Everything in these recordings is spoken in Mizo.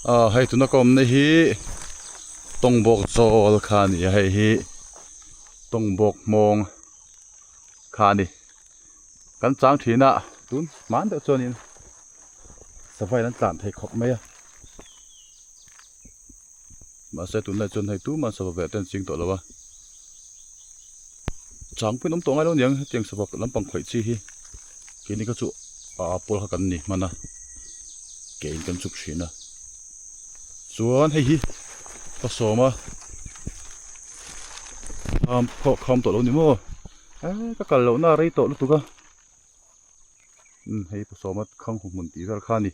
Aw hei tuna ka awmna hi tawngbawk zawl kha a ni a hei hi tawngbawk hmawng kha a ni kan chang thin a tun hman deuh chuanin sava in an tlan thei khawp mai a mahse tunlai chuan hei tumah sava ve te an ching tawh lo a chang pawhin awm tawh ngai lo aniang hetiang sava lampang khawih chi hi keini kha chu a pawl kha kan ni hman a ke in kan chuk thin a chuan hei hi ka sawm a kham pawh kham tawh lo ni maw eh ka kal loh na a rei tawh lutuk a umm hei pasawma khang hu hmun tih vel kha a ni.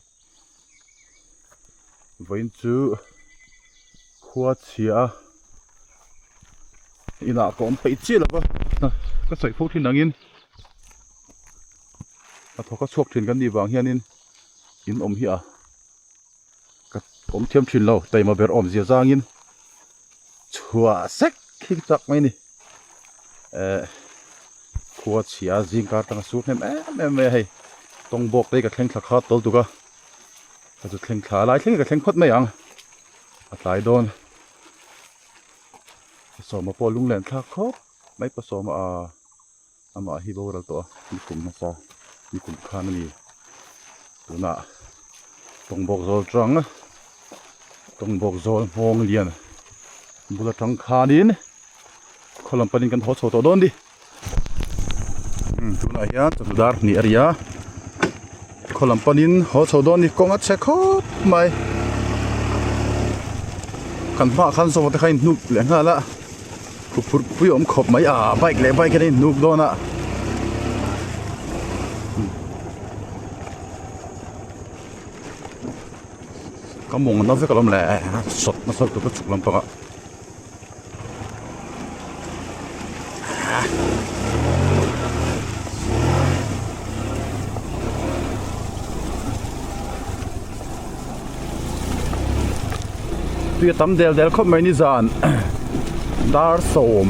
Vawiin chu khua chhia a inah ka awm peih chiah lo va ka sawi fo thin angin a thawk a chhuak thin kan nih vang hianin in awm hi a ka awm thiam thin lo taima ber awmzia zangin chhuah sek hi chak mai a ni eh khua chhia zing kar tanga sur hnem em em mai a hei tawng bawk te hi ka thleng thla kha tawl tuk a ka chu thleng thla lai thleng hi ka thleng phawt mai ang a tlai dawn pasawma pawh lunglen thlak khawp mai pasawma ah amah hi boral tawh a nikum hmasa nikum khan a ni tunah tawng bawk zawl tang tawng bawk zawl nghawng lian bul atang khanin khaw lam panin kan haw chho tawh dawn ni tunah hian chawhnu dar hnih a ri a khaw lam panin haw chho dawn ni kawng a chhe khawp mai kan hmaah khan sawma te kha a inhnuk leh nghal a huphurh pui awm khawp mai a bike leh bike hian a inhnuk dawn a ka mawng na vek alawm le sawt nasa lutuk a chhuk lampangah. Tui a tam del del khawp mai nizan dar sawm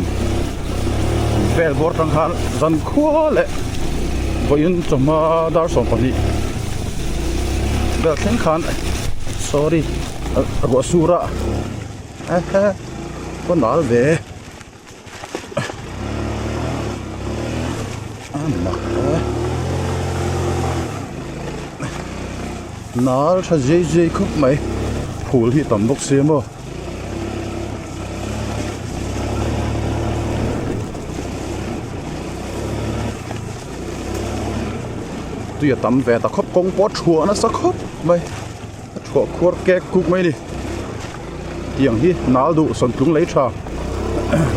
vel bawr tang khan zan khua leh vawiin chawhma dar 12 vel thleng khan sorry ruah sur a. Ka nal ve a mak e nal tha zui zui khawp mai phul hi a tam bawk sia maw. Tui a tam ve ta khawp kawng pawh a thuah nasa khawp mai a thuah khuar kek kuk mai a ni. Tiang hi nal duh sawntlung lei tha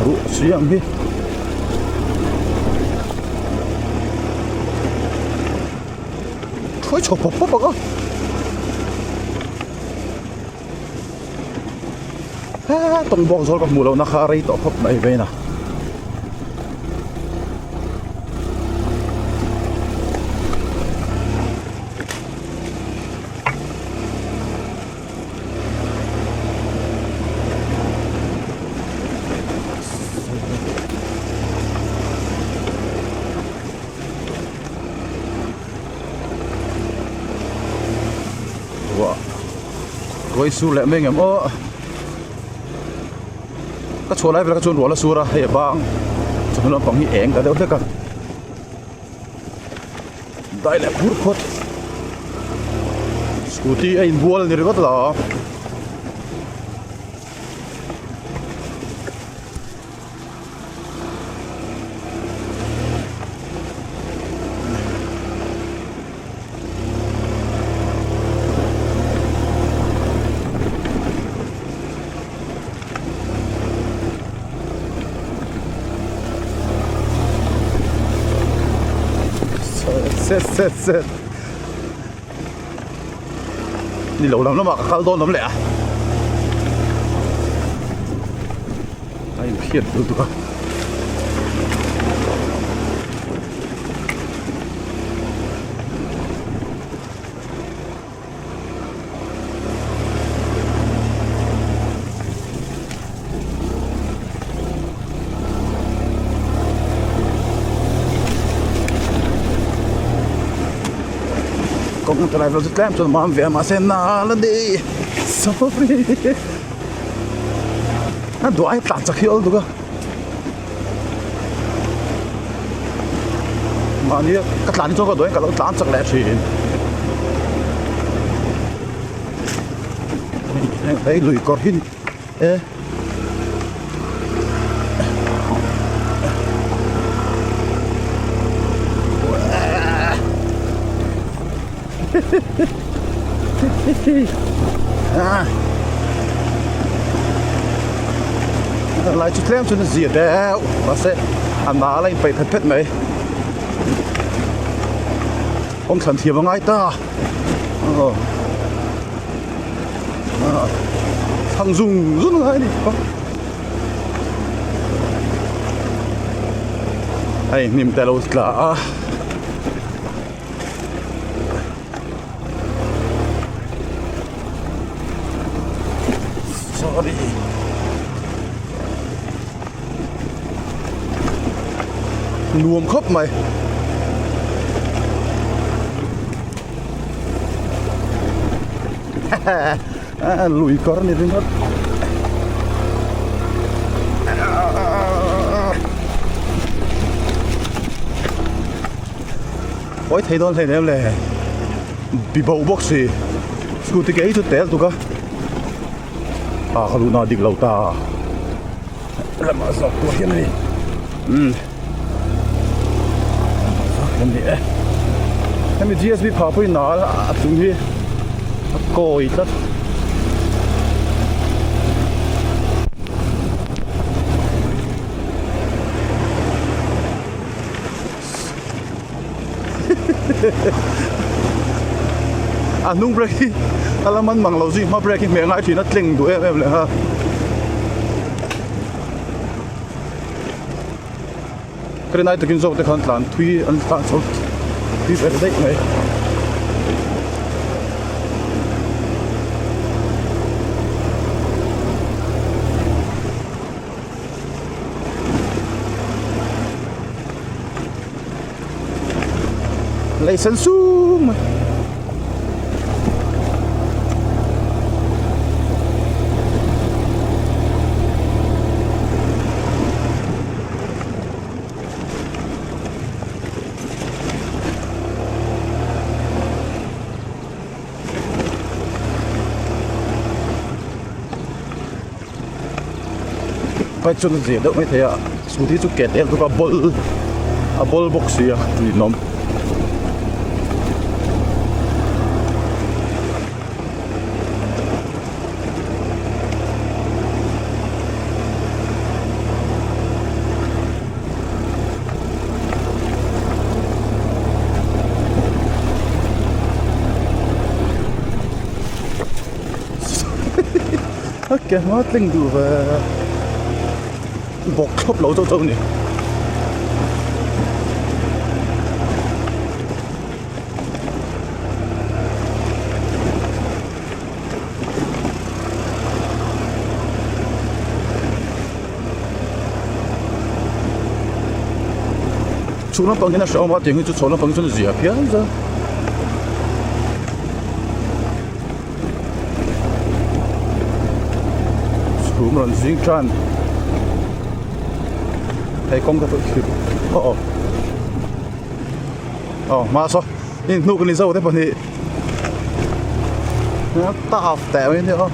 ruh si ang hi. Thuai chho pawp pawp ang a. Ha tawng bawk zawl ka hmuh lohna kha a rei tawh khawp mai vein a. Ruah ruai sur leh mai ngem aw ka chhuah lai vel kha chuan ruah la sur a hei a bang chawhnu lampang hi eng ta deuh hlek a dai leh phur phawt scooty a inbual a ni ringawt lo. Set set set ni lo lam lamah ka kal dawn awm leh a a inphiat lutuk a. Kawng Driver chu tlem chuan mam ve a mahse nal a ni sorry a duh ai tlan chak hi awl duk a mahni ka tlan hi chuan ka duh in ka lo tlan chak leh thin hei lui kawr hi e. Lai chu tlem chuan a zia deuh mahse a nal a inpeih phet phet mai kawng thlan thiam a ngai ta aw thlang zung zung a ngai a ni hei hnim te a lo tla a. Sorry. Nuam khawp mai. Lui kawr ni ringawt. Pawi thei dawn hleinem le bi bo bawk si scooty ke hi chu tel tuk a ah ka luhna a dik lo ta lamah zawk tur hian a ni umm lamah zawk hian a ni e hemi G S B phah pawhin nal a chung hi a kawi tlat. A hnung brake hi a la man mang lo zui hma brake hi hmeh ngai thin a tleng duh em em leh a. Ka rinai takin zawk te khan tlan thui an tlan chho thui ber daih mai. Lei sen sung mai. Bike chuan a zir deuh mai thei a scooty chu ke tel tuk a bawl a bawl bawk si a ninawm. A ke hma tling duh ve bawk thlawp lo chauh chauh a ni. Chhung lampang hian a hrehawm a tiang hi chu chho lampang hi chuan a zia phian zel. Chhum rawn zing tan hei kawng ka tawh thlir aw aw aw hma saw in hnuk ni zo te pahnih ta teh mai nia aw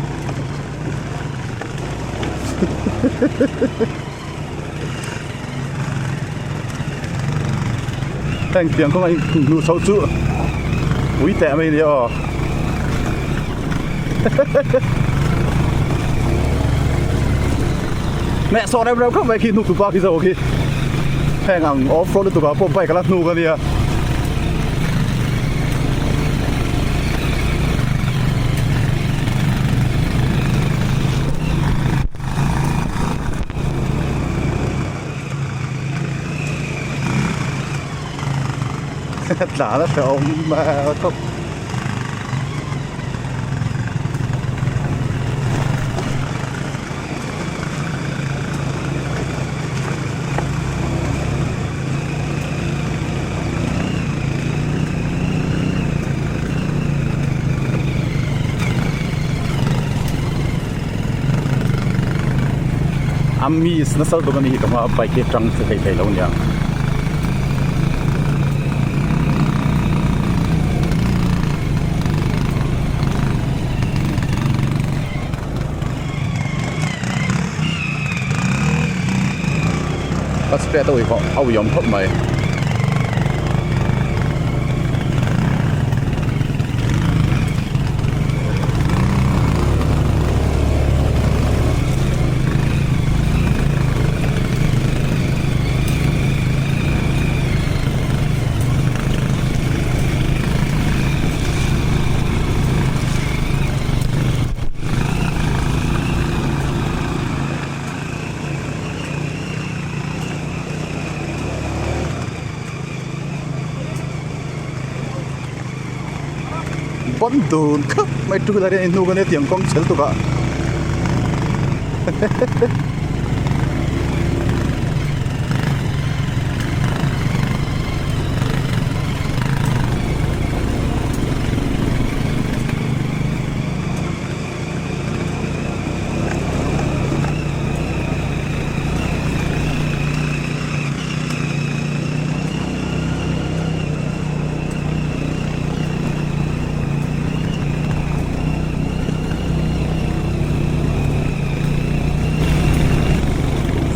heng tiang kawng a in hnuh chho chu ui teh mai nia aw meh sawh rem rem khawp mai khi hnuk tupa khi zo khi heng ang off road lutuk ah pawh bike a la hnuk ania. Tlan a hrehawm khawp. A miss nasa lutuk a ni hi ka hma a bike hi tang che thei thei lo nia. Ka spare te uihawh a uiawm khawp mai. Ban dun khap mai two wheeler hian in hnuk a nia tiang kawng chhel tuk ah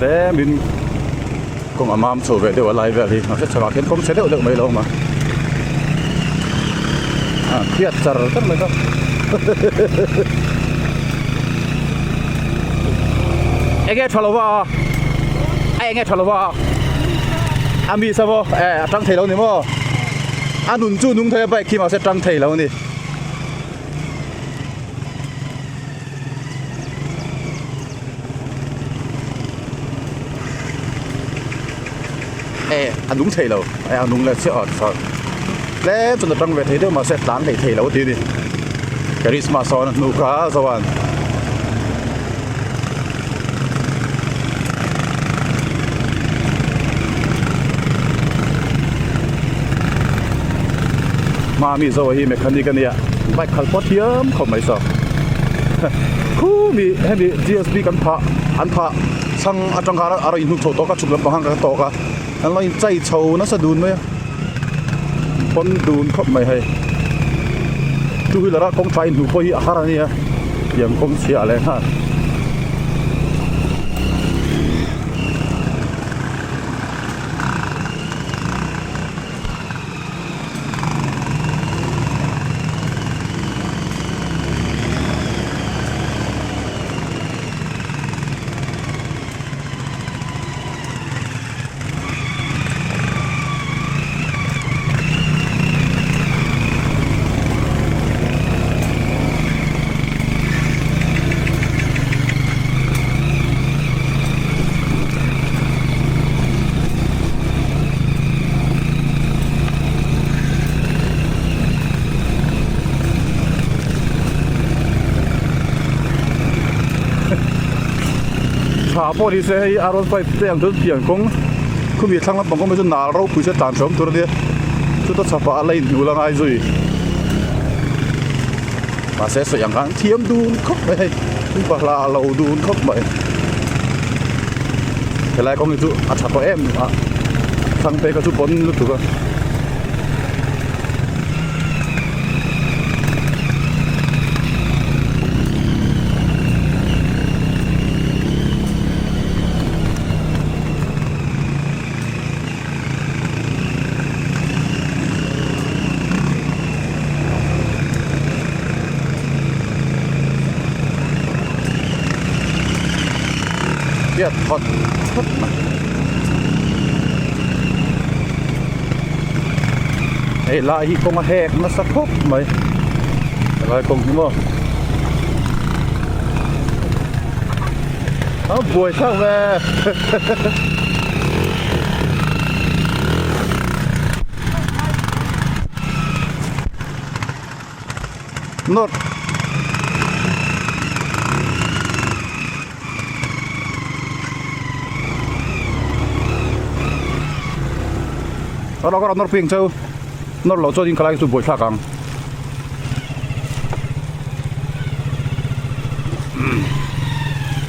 Tlemin kawng a mam chho ve deuh a lai vel hi mahse chhakah khian kawng chhe deuh deuh mai lo awm a a phiat char char mai kha enge tha lo va a enge tha lo va a mi sa maw eh a tang thei lo ni maw a nun chu nung thei a bike khi mahse tang thei lo a ni. Eh a nung thei lo eh a nung leh chiah a chuan tlem chuan a tang ve thei deuh mahse tlan hlei thei lo a ti a ni Karizma sawn a hnuk a chuan Mami Zoa hi mechanic a nia bike khalh pawh thiam khawp mai saw khumi hemi G_S_B kan phah an phah chhang atang khan a rawn inhnuk chho tawk a chhuk lampang khan ka tawk a an lo inchai chho nasa dun mai a pawn dun khawp mai hei two wheeler a kawng tha inhnuh pawh hi a har a nia tiang kawng chhiah leh nghal. Tha pawh ni se hei a road pipe te ang chu pian kawng khumi thlang lampang kawng hi chu nal ropui se tlan hrawm tur a nia chuta chhapah a la inhnuh la ngai zui mahse sawi ang khan thiam dun khawp mai hei upa hla a lo dun khawp mai helai kawng hi chu a tha tawh em a thlang phei kha chu pawn lutuk a. Hiat thawt thawt mai. Hei lai hi kawng a hek nasa khawp mai helai kawng hi maw a buai thlak ve Nawrh. A rawk a rawk nawrh pui ang cheu. Nawrh loh chuan in khalai chu buai thlak ang.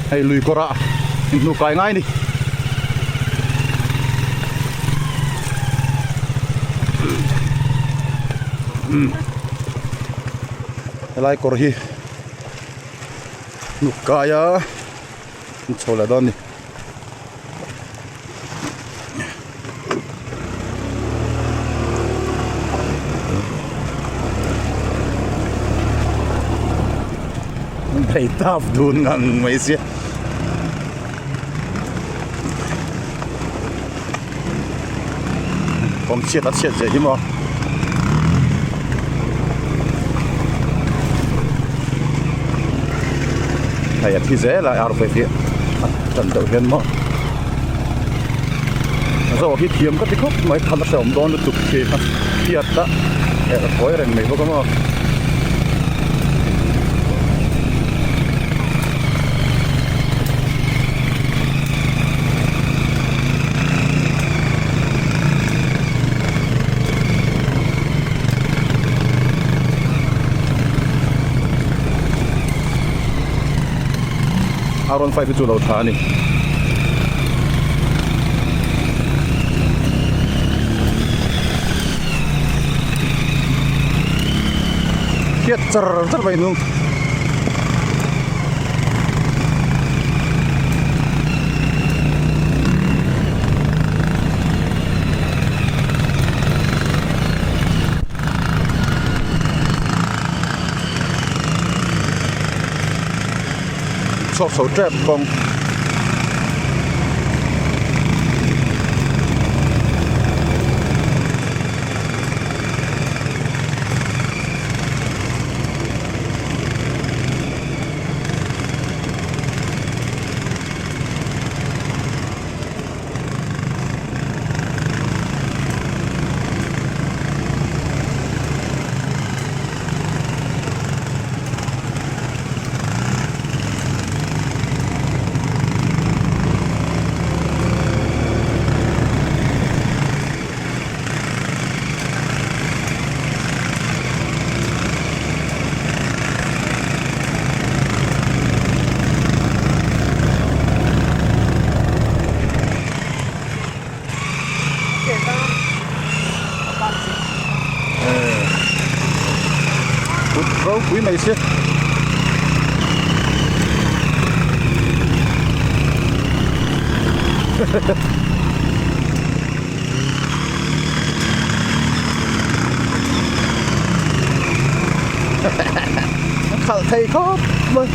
Hei lui kawr ah. Inhnuh kai ngai a ni. Helai kawr hi hnuk kai a an chho leh dawn a ni. Bei tap dun ngang mai sia. Kawng chhiat a chhiat zeh hi maw. Hei a thi zel a ar ve hi a tan deuh hian maw. A zawh hi thiam ka ti khawp mai khan a hrehawm dawn lutuk thin a hiat a eh a kawi reng mai bawk a maw. A rawn fight hi chu lo tha a ni. Khiat char char mai hnung. Chhuak chho tep kawng. Kut ropui mai se. A khalh thei khawp mai.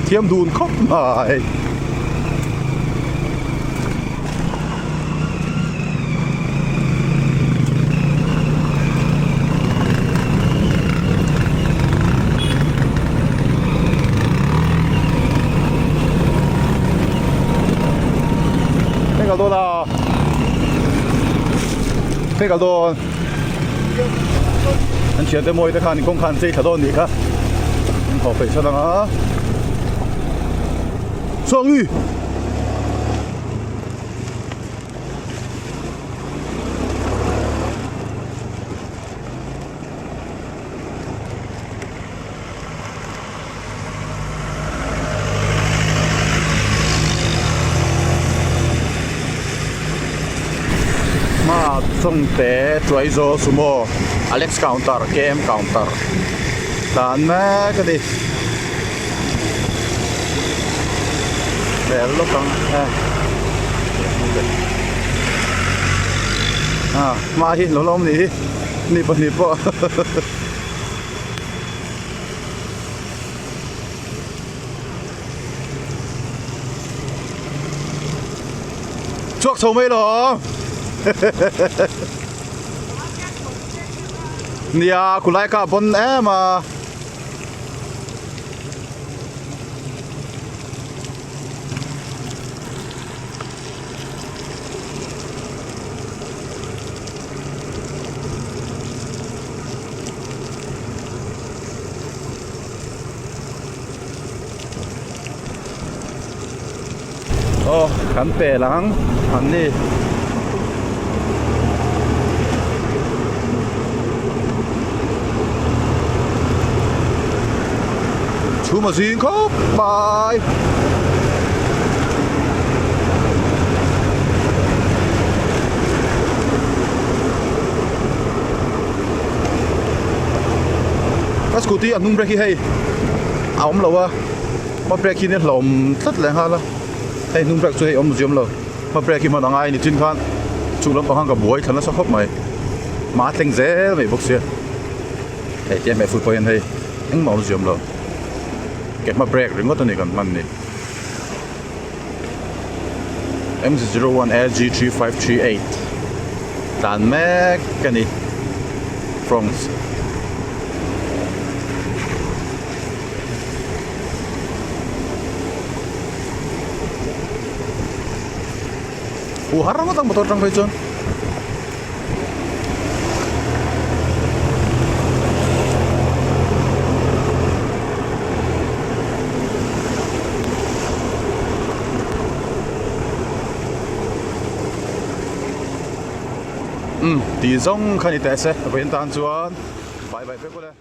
Thiam dun khawp mai. Phei kal dawn a phei kal dawn an thiante mawi te khan kawng khan chei thla dawn nih kha an haw peih chhan ang a Chawngyi. Hma Chawngte Tuaizawl Sumo Alex Counter KM Counter tlan mek a ni. Hmel lawk ang e ah hma hi lo la awm nih hi ni pahnih pawh chhuak chho mai lo nia khulai kha a pawn em a. Aw kan pel ang an ni. Chhum a zing khawp mai. Ka scooty a hnung brake hi hei a awm lo a hma brake hi nia hlauhawm tlat leh nghal a hei hnung brake chu hei awm ziam lo hma brake hi hman a ngai a ni chin khan chung lampang khan ka buai thla nasa khawp mai hma a tleng zel mai bawk sia hei tia hmeh fut pawh hian hei engmah awm ziam lo ke hma brake ringawt a ni kan hman ni M01 LG3538 tlan mek a ni Fronx. Hu har ngawt ang motor tang phei chuan. Umm tih zawng kha ni teh se vawiin tan chuan bye bye vek ule.